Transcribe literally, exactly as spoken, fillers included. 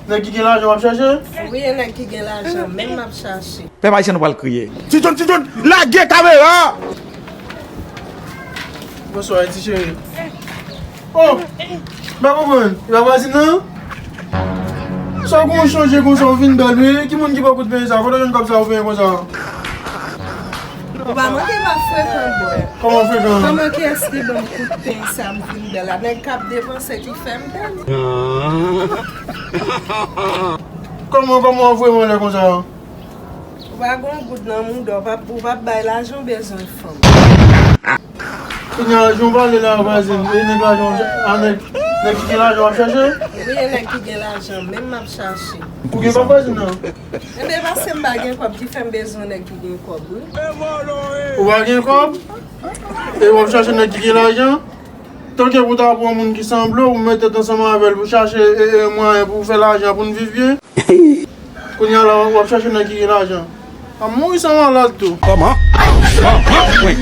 Nèg ki gen lajan w ap chache? Wi, e nèg ki gen lajan menm m ap chache. Pèp ayisyen nou pral kriye. Ti John, Ti John, lage kamera! Bonswa, ti cheri. Oh! M pa konprann. E pa vwazin nan? Sa w gen yon chanje konsa, w vin bèl wi. Ki moun ki ba w kout penyen sa? Kote w jwenn kòb sa w penyen konsa? Ou pa manke pa frekan bò. Kòman frekan? Kòman kiyès ki ban m kout penyen sa m vin bèl la? Nèg k ap depanse ki fè m bèl. Kòman, kòman w ap voye m anlè konsa? Ou pa gen yon goud nan mouda, ou p ap, ou p ap bay lajan, ou bezwen fanm. Kounye a, jan w pale la, vwazin, e nèg lajan, a nèg, nèg ki gen lajan w ap chache? Wi, e nèg ki gen lajan menm m ap chache. Ou gen kòb vwazin nan? Enben, paske m pa gen kòb ki fè m bezwen nèg ki gen kòb, wi. Ou pa gen kòb? E w ap chache nèg ki gen lajan? Tanke pou ta pran moun ki sanble w, pou mete tèt ansanm avè l, pou chache e, e, mwayen pou w fè lajan, pou n viv byen. Kounye a la, w ap chache nèg ki gen lajan. A mouri san malad tou. Kòman? Kòman? Mwen.